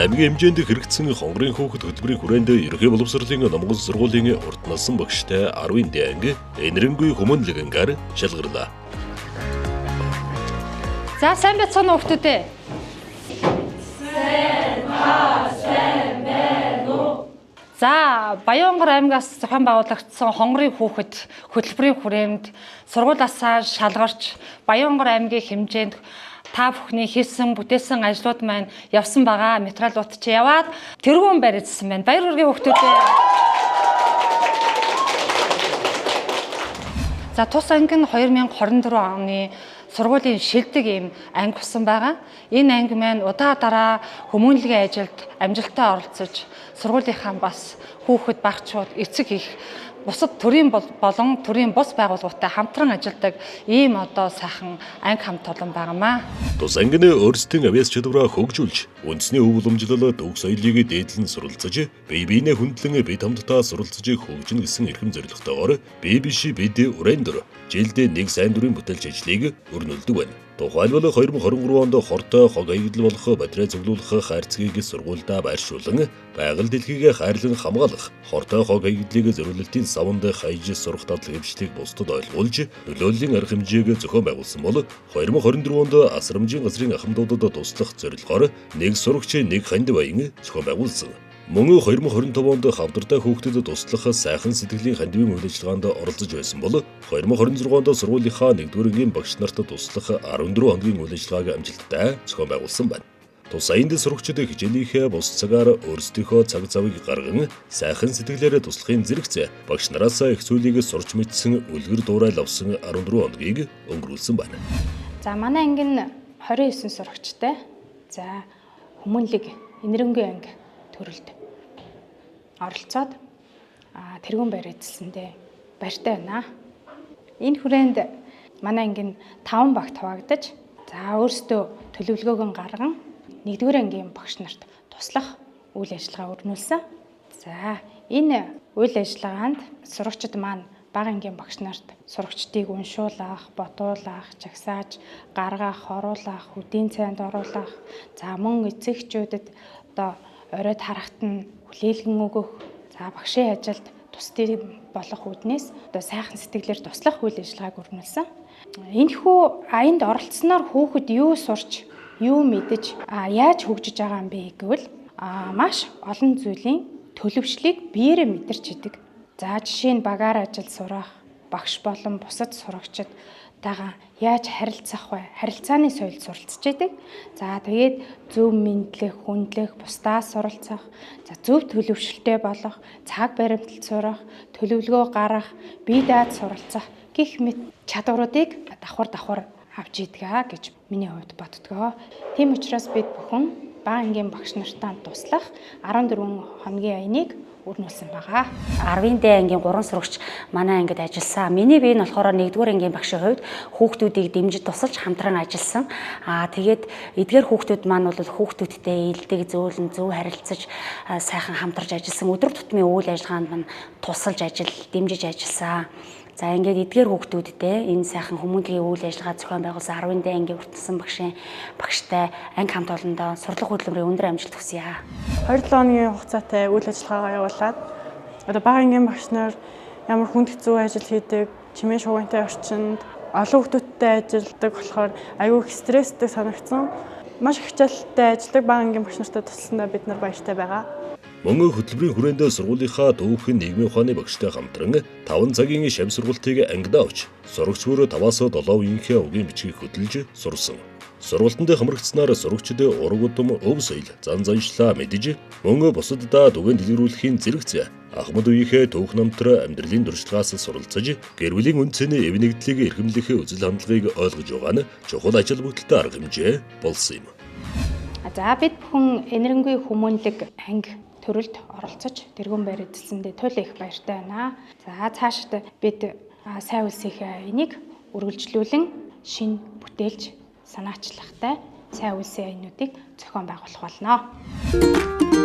Аймгийн хэмжээнд хэрэгцсэн хонгорын хүүхэд хөтөлбөрийн хүрээнд Ерөнхий боловсролын Номгон сургуулийн урд насан багштай 10-ын дэ анги энэрэнгүй хүмүүнлэг ангаар шалгарлаа. За сайн байцгаана уу хүүхдүүдээ. Сайн байна уу? За Баян-Онгор аймгаас зохион байгуулагдсан хонгорын хүүхэд хөтөлбөрийн хүрээнд сургуулиасаа шалгарч Баян-Онгор аймгийн хэмжээнд та бүхний хийсэн бүтээсэн ажлууд маань явсан байгаа. Материалууд чи яваад тэргүүн байр эзэлсэн байна. Баяр хүргэе хүүхдүүдээ. За тус анги нь 2024 оны сургуулийн шилдэг ийм анги болсон байгаа. Энэ анги маань удаа дараа хүмүүнлэгийн ажилд амжилттай оролцож сургуулийнхаа бас хүүхэд багчууд эцэг их бусад төрийн болон төрийн бус байгууллагуудтай хамтран ажилладаг ийм одоо сайхан анги хамт олон байнамаа. Тус ангины өөрсдийн авьяас чадвараа хөгжүүлж, үндэсний өв уламжлал төвөг соёлыг дээдлэн суралцаж, бие биенээ хүндлэн бид хамтдаа суралцаж хөгжинэ гэсэн эрхэм зорилготойгоор бие биш бид үрэн дөр жилдээ нэг сайн дурын бүтээлч ажлыг өрнөлдөг байна. Тухайлбал 2023 онд хортой хог хаягдал болох батарей цуглуулах хайрцгийг сургуульдаа байршуулан байгаль дэлхийг хайрлан хамгаалах хортой хог хаягдлыг зориулалтын савнд хаяж сурах дадлаг хэмжлийг бусдад ойлгуулж нөлөөллийн арга хэмжээг зохион байгуулсан бол 2024 онд асрамжийн газрын ахмадуудад туслах зорилгоор нэг сурагч нэг хандив аян зохион байгуулсан. Мөн 2025 онд хавдартай хүүхдэд туслах сайхан сэтгэлийн хандивын үйл ажиллагаанд оролцож байсан бол 2026 онд сургуулийнхаа 1-р ангийн багш нарт туслах 14 хоногийн үйл ажиллагааг амжилттай зохион байгуулсан байна. Тус аянд сурагчид хичээлийнхээ бус цагаар өөрсдийнхөө цаг завыг гарган сайхан сэтгэлээрээ туслахын зэрэгцээ багш нараас их зүйлийг сурч мэдсэн үлгэр дуурайл авсан 14 хоногийг өнгөрүүлсэн байна. За манай анги нь 29 сурагчтай. За хүмүүнлэг энэрэнгүй анги төрөлд оролцоод тэргүүн байр эзэлсэндээ баяртай байна. Энэ хүрээнд манай анги нь 5 багт хуваагдаж, за өөрсдөө төлөвлөгөөг нь гарган 1-р ангийн багш нарт туслах үйл ажиллагаа өрнүүлсэн. За энэ үйл ажиллагаанд сурагчид маань бага ангийн багш нарт сурагчдыг уншуулах, бодуулах, жагсааж гаргах, оруулах, үдийн цайнд оруулах, за мөн эцэгчүүдэд одоо оройд харахт нь хүлээлгэн өгөх, за багшийн ажилд тусдый болох үүднээс одоо сайхан сэтгэлээр туслах үйл ажиллагааг өрнүүлсэн. Энэхүү аянд оролцсноор хүүхэд юу сурч, юу мэдэж, яаж хөгжиж байгаа юм бэ гэвэл маш олон зүйлийн төлөвшлийг биеэрээ мэдэрч идэг. За жишээ нь багаар ажил сурах, багш болон бусад сурагчид тагаа яаж харилцах вэ? Харилцааны соёл суралцж идэг. За тэгээд зөв мэдлэх, хүндлэх, бусдаас суралцах, за зөв төлөвшөлтэй болох, цаг баримтлал сурах, төлөвлөгөө гаргах, бие даад суралцах гэх мэт чадваруудыг давхар авч идэг гэж миний хувьд боддгоо. Тийм учраас бид бүхэн бага ангийн багш нартаа туслах 14 хоногийн аяныг өрнүүлсэн байгаа. 10-ын дэ ангийн 3 сурагч манай ангид ажилласан. Миний бие нь болохоор 1-р ангийн багшийн хувьд хүүхдүүдийг дэмжиж тусалж хамтран ажилласан. Тэгээд эдгээр хүүхдүүд маань бол хүүхдүүдтэй ээлдэг, зөөлөн, зөв харилцаж сайхан хамтарч ажилласан. Өдөр тутмын үйл ажиллагаанд маань тусалж ажил, дэмжиж ажилласан. За ингээд эдгээр хүүхдүүдтэй энэ сайхан хүмүүнлэгийн үйл ажиллагаа зохион байгуулсан 10-ын дэ ангийн уртсан багшийн багштай анги хамт олондоо сурлага хөдөлмөрийн өндөр амжилт хүсье. 2-7 хоногийн хугацаатай үйл ажиллагаагаа явуулаад одоо бага ангийн багш нар ямар хүнд хэцүү ажил хийдэг, чимээ шуугантай орчинд олон хүүхдүүдтэй ажилладаг болохоор аюу их стресстэй санагдсан. Маш их хичээлтэй ажилладаг бага ангийн багш нартай тусласандаа бид нар баяртай байгаа. Мөн хөтөлбөрийн хүрээнд сургуулийнхаа төвхөн нийгмийн ухааны багштай хамтран 5 цагийн шав сургалтыг ангидаа авч сурагч бүр 5-7 үеийнхээ угийн бичгийг хөдөлж сурсан. Сургалтанд хамрагдсанаар сурагчид ураг удам өв соёл, зан заншлаа мэдэж мөн бусаддаа түгээн дэлгэрүүлэхийн зэрэгцээ ахмад үеийнхээ төвх намтраа амьдралын туршлагаас суралцаж гэр бүлийн үн цэний эв нэгдлийг эрхэмлэх үзэл хандлагыг ойлгож байгаа нь чухал ажил бүтэлтэй арга хэмжээ болсон юм. За бид бүхэн энэрэнгүй хүмүүнлэг анги төрөлд оролцож тэргүүн байр эзэлсэндээ туйл их баяртай байна. За цаашид бид сайн үлсийнхээ энийг үргэлжлүүлэн шинэ бүтээлж санаачлахтай сайн үлсийн аянуудыг зохион байгуулах болно.